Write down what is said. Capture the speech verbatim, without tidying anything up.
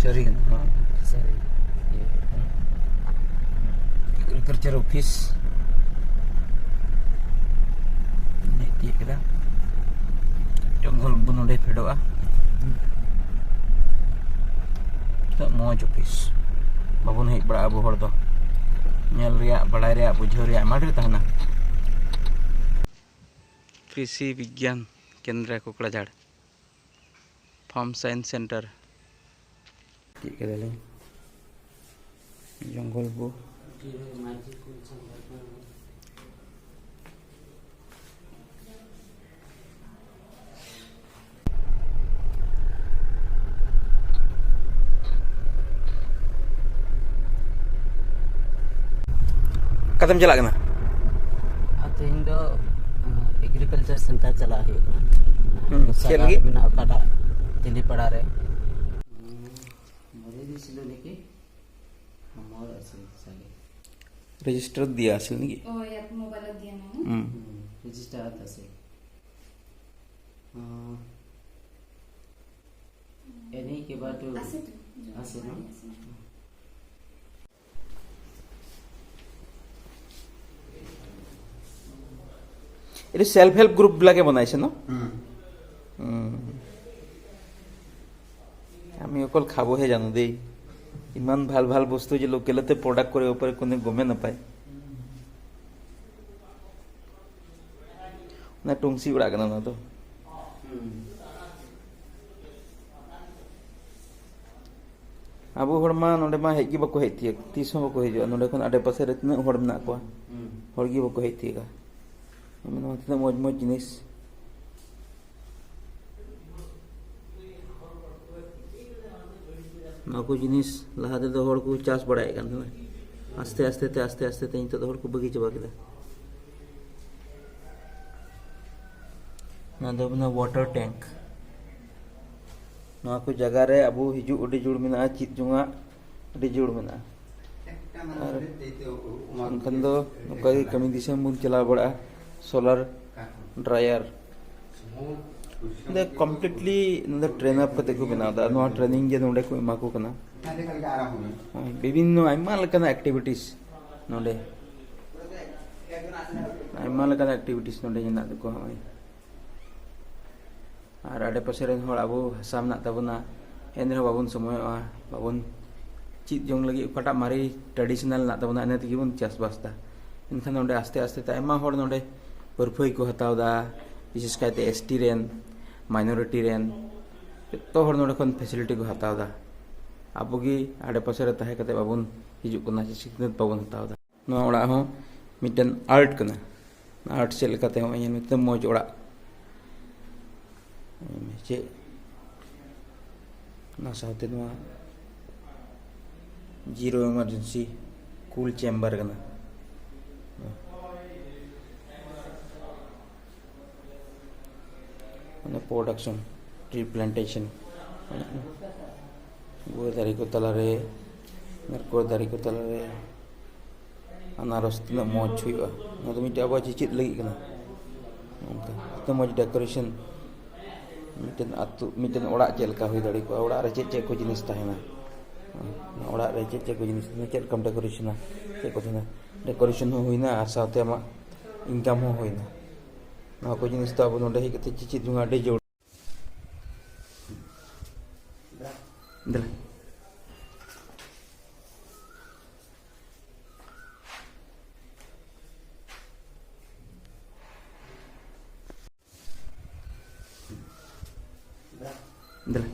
ᱥᱟᱹᱨᱤ ᱠᱟᱱᱟ, ᱦᱮᱸ᱾ ᱥᱟᱹᱨᱤ᱾ ᱤᱭᱟᱹ ᱠᱟᱱᱟ᱾ Agriculture office. ᱦᱮᱡ ᱛᱤᱭᱳᱜ ᱠᱮᱫᱟ᱾ ᱡᱚᱝᱜᱚᱞ ᱵᱚᱱ ᱱᱚᱸᱰᱮ ᱯᱷᱮᱰᱚᱜᱼᱟ᱾ ᱛᱚ, ᱢᱚᱡᱽ ᱚᱯᱷᱤᱥ᱾ ᱵᱟᱵᱚᱱ ᱦᱮᱡ ᱵᱟᱲᱟᱜᱼᱟ ᱟᱵᱚ ᱦᱚᱲ ᱫᱚ᱾ ᱧᱮᱞ ᱨᱮᱭᱟᱜ, ᱵᱟᱲᱟᱭ ᱨᱮᱭᱟᱜ, ᱵᱩᱡᱷᱟᱹᱣ ᱨᱮᱭᱟᱜ ᱟᱭᱢᱟ ᱰᱷᱮᱨ ᱛᱟᱦᱮᱱᱟ᱾ ᱠᱨᱤᱥᱤ ᱵᱤᱜᱽᱜᱟᱱ ᱠᱮᱱᱫᱨᱟ ᱠᱚᱠᱲᱟᱡᱷᱟᱲ᱾ Farm science centre. ᱪᱮᱫ ᱠᱮᱫᱟᱞᱤᱧ? ᱡᱚᱝᱜᱚᱞ ᱵᱩ᱾ ᱚᱠᱟᱛᱮᱢ ᱪᱟᱞᱟᱜ ᱠᱟᱱᱟ? ᱟᱨ ᱛᱮᱦᱮᱧ ᱫᱚ, ᱟᱸ, ᱮᱜᱽᱨᱤᱠᱟᱞᱪᱟᱨ ᱥᱮᱱᱴᱟᱨ ᱪᱟᱞᱟᱜ ᱦᱩᱭᱩᱜ ᱠᱟᱱᱟ᱾ ᱦᱩᱸ, ᱪᱮᱫ ᱥᱟᱜᱟᱲ ᱞᱟᱹᱜᱤᱫ? ᱢᱮᱱᱟᱜ ᱚᱠᱟᱴᱟᱜ ᱛᱤᱞᱤᱯᱟᱲᱟ ᱨᱮ᱾ ᱢᱚᱨᱮ ᱫᱤᱥ ᱞᱮ ᱞᱮᱠᱮ, ᱢᱚᱨ ᱟᱥᱮ ᱥᱟᱜᱮ᱾ ᱨᱮᱡᱤᱥᱴᱟᱨ ᱫᱤᱭᱟ ᱟᱥᱮ ᱱᱤᱜᱤ? ᱳ, ᱭᱟ ᱢᱳᱵᱟᱭᱤᱞ ᱫᱤᱭᱟ ᱢᱮᱱᱟ᱾ ᱦᱩᱸ᱾ ᱦᱩᱸ, ᱨᱮᱡᱤᱥᱴᱟᱨ ᱟᱛᱟ ᱥᱮ᱾ ᱟᱸ, ᱮᱱᱮ ᱠᱮ ᱵᱟᱫ ᱟᱥᱮ ᱛᱚ, ᱟᱥᱮ ᱱᱟ? ᱟᱥᱮ ᱱᱟ᱾ এইটো চেল্ফ হেল্প গ্ৰুপ বিলাকে বনাইছে ন? হুম। হুম। আমি অকল খাবহে জানো দেই। ইমান ভাল ভাল বস্তু যে লোকেলতে প্ৰডাক্ট কৰিব পাৰে, কোনে গমে নাপায়। ᱚᱱᱟ ᱴᱩᱝᱥᱤ ᱚᱲᱟᱜ ᱠᱟᱱᱟ ᱚᱱᱟ ᱫᱚ᱾ ᱦᱩᱸ᱾ ᱟᱵᱚ ᱦᱚᱲ ᱢᱟ ᱱᱚᱰᱮ ᱢᱟ ᱦᱮᱡ ᱜᱮ ᱵᱟᱠᱚ ᱦᱮᱡ ᱛᱤᱭᱳᱜ, ᱛᱤᱥ ᱦᱚᱸ ᱵᱟᱠᱚ ᱦᱤᱡᱩᱜᱼᱟ᱾ ᱱᱚᱰᱮ ᱠᱷᱚᱱ ᱟᱰᱮ ᱯᱟᱥᱮ ᱨᱮ ᱛᱤᱱᱟᱹᱜ ᱦᱚᱲ ᱢᱮᱱᱟᱜ ᱠᱚᱣᱟ, ᱦᱩᱸ᱾ ᱦᱚᱲ ᱜᱮ ᱵᱟᱠᱚ ᱦᱮᱡ ᱛᱤᱭᱳᱜᱟ᱾ ᱢᱮᱱᱟᱢᱟ ᱛᱤᱱᱟᱹᱜ ᱢᱚᱡᱽ ᱢᱚᱡᱽ ᱡᱤᱱᱤᱥ᱾ ᱱᱚᱣᱟ ᱠᱚ ᱡᱤᱱᱤᱥ ᱞᱟᱦᱟ ᱛᱮᱫᱚ ᱦᱚᱲ ᱠᱚ ᱪᱟᱥ ᱵᱟᱲᱟᱭᱮᱫ ᱠᱟᱱ ᱛᱟᱦᱮᱱᱟ, ᱟᱥᱛᱮ ᱟᱥᱛᱮ ᱛᱮ, ᱟᱥᱛᱮ ᱟᱥᱛᱮ ᱛᱮ ᱱᱤᱛᱚᱜ ᱫᱚ ᱦᱚᱲ ᱠᱚ ᱵᱟᱹᱜᱤ ᱪᱟᱵᱟ ᱠᱮᱫᱟ᱾ ᱱᱚᱣᱟ ᱫᱚ ᱦᱩᱭᱩᱜ ᱠᱟᱱᱟ ᱣᱟᱴᱟᱨ ᱴᱮᱝᱠ᱾ ᱱᱚᱣᱟ ᱠᱚ ᱡᱟᱭᱜᱟ ᱨᱮ ᱟᱵᱚ ᱦᱤᱡᱩᱜ ᱟᱹᱰᱤ ᱡᱳᱨ ᱢᱮᱱᱟᱜᱼᱟ, ᱪᱮᱫ ᱡᱚᱝᱟᱜ ᱟᱹᱰᱤ ᱡᱳᱨ ᱢᱮᱱᱟᱜᱼᱟ᱾ ᱟᱨ ᱮᱱᱠᱷᱟᱱ ᱫᱚ ᱱᱚᱝᱠᱟ ᱜᱮ ᱠᱟᱹᱢᱤ ᱫᱤᱥᱚᱢ ᱵᱚᱱ ᱪᱟᱞᱟᱣ ᱵᱟᱲᱟᱜᱼᱟ᱾ ᱥᱳᱞᱟᱨ ᱰᱨᱟᱭᱟᱨ᱾ ᱱᱚᱰᱮ ᱠᱚᱢᱯᱞᱤᱴᱞᱤ ᱱᱚᱰᱮ ᱴᱨᱮᱱ ᱟᱯ ᱠᱟᱛᱮ ᱠᱚ ᱵᱮᱱᱟᱣ ᱮᱫᱟ᱾ ᱱᱚᱣᱟ ᱴᱨᱮᱱᱤᱝ ᱜᱮ ᱱᱚᱰᱮ ᱠᱚ ᱮᱢᱟ ᱠᱚ ᱠᱟᱱᱟ᱾ ᱱᱚᱜᱼᱚᱭ ᱵᱤᱵᱷᱤᱱᱱᱚ ᱟᱭᱢᱟ ᱞᱮᱠᱟᱱᱟᱜ ᱮᱠᱴᱤᱵᱷᱤᱴᱤᱥ ᱱᱚᱰᱮ, ᱟᱭᱢᱟ ᱞᱮᱠᱟᱱᱟᱜ ᱮᱠᱴᱤᱵᱷᱤᱴᱤᱥ ᱱᱚᱰᱮ ᱢᱮᱱᱟᱜ ᱛᱟᱠᱚᱣᱟ᱾ ᱱᱚᱜᱼᱚᱭ ᱟᱨ ᱟᱰᱮᱯᱟᱥᱮ ᱨᱮᱱ ᱦᱚᱲ, ᱟᱵᱚ ᱦᱟᱥᱟ ᱢᱮᱱᱟᱜ ᱛᱟᱵᱚᱱᱟ, ᱮᱱ ᱨᱮᱦᱚᱸ ᱵᱟᱵᱚᱱ ᱥᱚᱢᱚᱭᱚᱜᱼᱟ, ᱵᱟᱵᱚᱱ ᱪᱮᱫ ᱡᱚᱝ ᱞᱟᱹᱜᱤᱫ᱾ ᱚᱠᱟᱴᱟᱜ ᱢᱟᱨᱮ ᱴᱨᱟᱰᱤᱥᱚᱱᱟᱞ ᱢᱮᱱᱟᱜ ᱛᱟᱵᱚᱱᱟ, ᱤᱱᱟᱹ ᱛᱮᱜᱮ ᱵᱚᱱ ᱪᱟᱥᱵᱟᱥ ᱮᱫᱟ᱾ ᱮᱱᱠᱷᱟᱱ ᱱᱚᱰᱮ ᱟᱥᱛᱮ ᱟᱥᱛᱮ ᱛᱮ ᱟᱭᱢᱟ ᱦᱚᱲ ᱱᱚᱰᱮ ᱯᱟᱹᱨᱯᱷᱟᱹᱭ ᱠᱚ ᱦᱟᱛᱟᱣ ᱮᱫᱟ, ᱵᱤᱥᱮᱥ ᱠᱟᱭᱛᱮ ᱮᱥ ᱴᱤ ᱨᱮᱱ, ᱢᱟᱭᱱᱚᱨᱤᱴᱤ ᱨᱮᱱ, ᱡᱚᱛᱚ ᱦᱚᱲ ᱱᱚᱰᱮ ᱠᱷᱚᱱ ᱯᱷᱮᱥᱤᱞᱤᱴᱤ ᱠᱚ ᱦᱟᱛᱟᱣ ᱮᱫᱟ᱾ ᱟᱵᱚ ᱜᱮ ᱟᱰᱮᱯᱟᱥᱮ ᱨᱮ ᱛᱟᱦᱮᱸ ᱠᱟᱛᱮ ᱵᱟᱵᱚᱱ ᱦᱤᱡᱩᱜ ᱠᱟᱱᱟ, ᱥᱮ ᱥᱤᱠᱷᱱᱟᱹᱛ ᱵᱟᱵᱚᱱ ᱦᱟᱛᱟᱣ ᱮᱫᱟ᱾ ᱱᱚᱣᱟ ᱚᱲᱟᱜ ᱦᱚᱸ ᱢᱤᱫᱴᱮᱱ ᱟᱨᱴ ᱠᱟᱱᱟ᱾ ᱟᱨᱴ ᱪᱮᱫ ᱞᱮᱠᱟᱛᱮ ᱦᱚᱸᱜᱼᱚᱭ ᱧᱮᱞ ᱢᱮ, ᱛᱤᱱᱟᱹᱜ ᱢᱚᱡᱽ ᱚᱲᱟᱜ᱾ ᱪᱮᱫ ᱚᱱᱟ ᱥᱟᱶᱛᱮ ᱱᱚᱣᱟ ᱡᱤᱨᱳ ᱮᱢᱟᱨᱡᱮᱱᱥᱤ ᱠᱩᱞ ᱪᱮᱢᱵᱟᱨ ᱠᱟᱱᱟ᱾ ᱢᱟᱱᱮ ᱯᱨᱚᱰᱟᱠᱥᱚᱱ, ᱴᱨᱤ ᱯᱞᱟᱱᱴᱮᱥᱚᱱ, ᱜᱩᱣᱟᱹ ᱫᱟᱨᱮ ᱠᱚ ᱛᱟᱞᱟᱨᱮ, ᱱᱟᱨᱠᱳᱞ ᱫᱟᱨᱮ ᱠᱚ ᱛᱟᱞᱟᱨᱮ ᱟᱱᱟᱨᱚᱥ ᱛᱤᱱᱟᱹᱜ ᱢᱚᱡᱽ ᱦᱩᱭᱩᱜᱼᱟ᱾ ᱚᱱᱟ ᱫᱚ ᱢᱤᱫᱴᱮᱱ ᱟᱵᱚᱣᱟᱜ ᱪᱮᱪᱮᱫ ᱞᱟᱹᱜᱤᱫ ᱠᱟᱱᱟ᱾ ᱚᱱᱠᱟ ᱮᱛᱚ ᱢᱚᱡᱽ ᱰᱮᱠᱳᱨᱮᱥᱚᱱ, ᱢᱤᱫᱴᱮᱱ ᱟᱹᱛᱩ, ᱢᱤᱫᱴᱮᱱ ᱚᱲᱟᱜ ᱪᱮᱫ ᱞᱮᱠᱟ ᱦᱩᱭ ᱫᱟᱲᱮ ᱠᱚᱜᱼᱟ, ᱚᱲᱟᱜ ᱨᱮ ᱪᱮᱫ ᱪᱮᱫ ᱠᱚ ᱡᱤᱱᱤᱥ ᱛᱟᱦᱮᱱᱟ, ᱚᱱᱟ ᱚᱲᱟᱜ ᱨᱮ ᱪᱮᱫ ᱪᱮᱫ ᱠᱚ ᱡᱤᱱᱤᱥ ᱛᱟᱦᱮᱱᱟ, ᱪᱮᱫ ᱞᱮᱠᱟᱢ ᱰᱮᱠᱳᱨᱮᱥᱚᱱᱟ, ᱪᱮᱫ ᱠᱚ ᱛᱟᱦᱮᱱᱟ, ᱰᱮᱠᱳᱨᱮᱥᱚᱱ ᱦᱚᱸ ᱦᱩᱭᱱᱟ ᱟᱨ ᱥᱟᱶᱛᱮ ᱟᱢᱟᱜ ᱤᱱᱠᱟᱢ ᱦᱚᱸ ᱦᱩᱭᱱᱟ᱾ ᱱᱚᱣᱟ ᱠᱚ ᱡᱤᱱᱤᱥ ᱫᱚ ᱟᱵᱚ ᱱᱚᱰᱮ ᱦᱮᱡ ᱠᱟᱛᱮ ᱪᱮᱪᱮᱫ ᱡᱚᱝ ᱟᱹᱰᱤ ᱡᱟᱹᱨᱩᱲ᱾ ᱫᱮᱞᱟ᱾ ᱫᱮᱞᱟ᱾